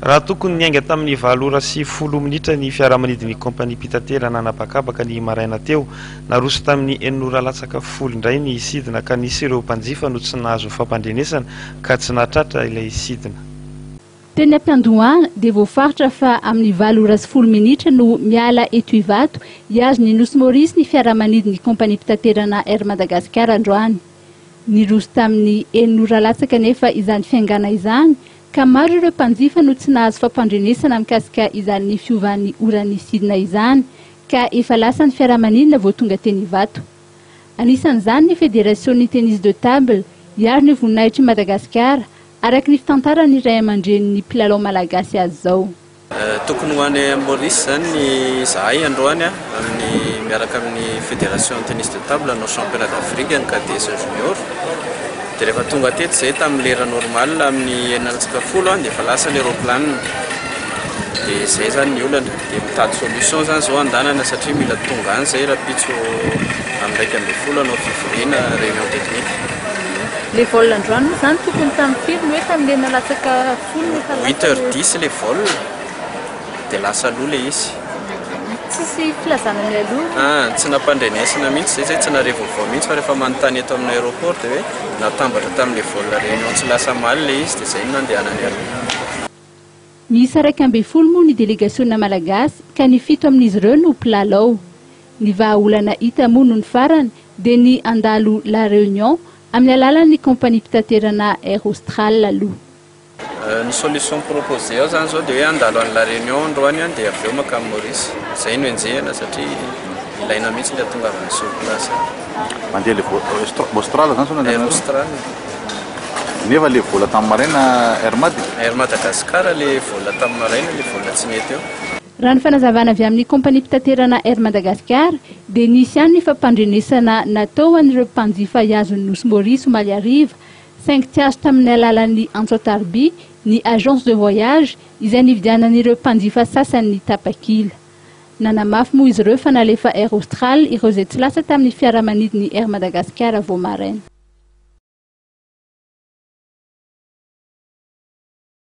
Raha tokony niainga tamin'ny 8 ora sy 10 minitra ny fiaramanidin'ny kaompaniam-pitaterana an'habakabaka ny maraina teo, naroso tamin'ny 5 ora latsaka 10 indray ny sidina, ka nisy ireo mpanjifa no tsy nahazo fampandrenesana ka tsy nahatratra ilay sidina. Teny am-piandohana dia voafaritra fa amin'ny 8 ora sy 10 minitra no miala eto Ivato hiazo ny Nosy Maurice ny fiaramanidin'ny kaompaniam-pitaterana Air Madagascar androany. Niroso tamin'ny 5 ora latsaka nefa izany fiaingana izany, ka maro ireo mpanjifa no tsy nahazo fampandrenesana mikasika izany fiovan'ny oran'ny sidina izany, ka efa lasa ny fiaramanidina vao tonga teny Ivato. Anisan'izany ny fédération ny tennis de table hiaro ny voninahitry Madagasikara, araka ny fitantarany ray aman-drenin'ny mpilalao malagasy azy izao. Tokony ho any Maurice zany zahay androany a, amin'ny miaraka amin'ny fédération tennis de table no championnat d'Afrique ny cadet sy junior. Dia rehefa tonga teto zay tamin'ny lera normal amin'ny 5 latsaka 10 a, dia efa lasa le roplanina. Dia zay zany ny olana, dia mitady solution zany zao andanana, satria mila tonga any zay rahampitso amin'ny 11 anao fivoriana, réunion technique. Le vol androany moa zany tokony tamin'ny firy no hoe tamin'ny 5 latsaka 10 no efa lasa? 8h10 le vol, dia lasa aloha le izy. Tsisy filazana mialoha? Ah, tsy nampandrenesina mihitsy zay, zay tsy nare vaovao mihitsy, fa rehefa manontany eto amin'ny aéroport dia hoe natambatra tamin'le vol réunion tsy lasa maly le izy, dia zay no nandehanany aloha. Misy 11 moa ny délégation malagasy, ka ny fito amin'izy ireo no mpilalao. Ny vahaolana hita moa no ny farany dia ny andalo La Réunion amin'ny alalan'ny compagnie mpitaterana Air Austral aloha. Ny solution proposé ao zany zao dia hoe andalo any La Réunion androany a, dia avy eo makany Maurice. Zay no enjehana, satria ilaina mihitsy le atongavana sur place. Mandeha le Austral zany sao? Air Austral. Nefa le vol tamin'ny maraina Air Mad? Air Madagascar le vol tamin'ny maraina, le vol tsy nety eo. Raha ny fanazavana avy amin'ny compagnie mpitaterana Air Madagascar dia nisy ihany ny fampandrenesana natao an'ireo mpanjifa hiazon'ny Nosy Maurice omaly hariva, saingy tsy azo tamin'ny alalan'ny antso an-tariby ny agence de voyage izay nividianan'ireo mpanjifa sasany ny tapakila. Nanamafy moa izy ireo fa nalefa Air Austral ireo izay tsy lasa tamin'ny fiaramanidiny Air Madagascar vao maraina.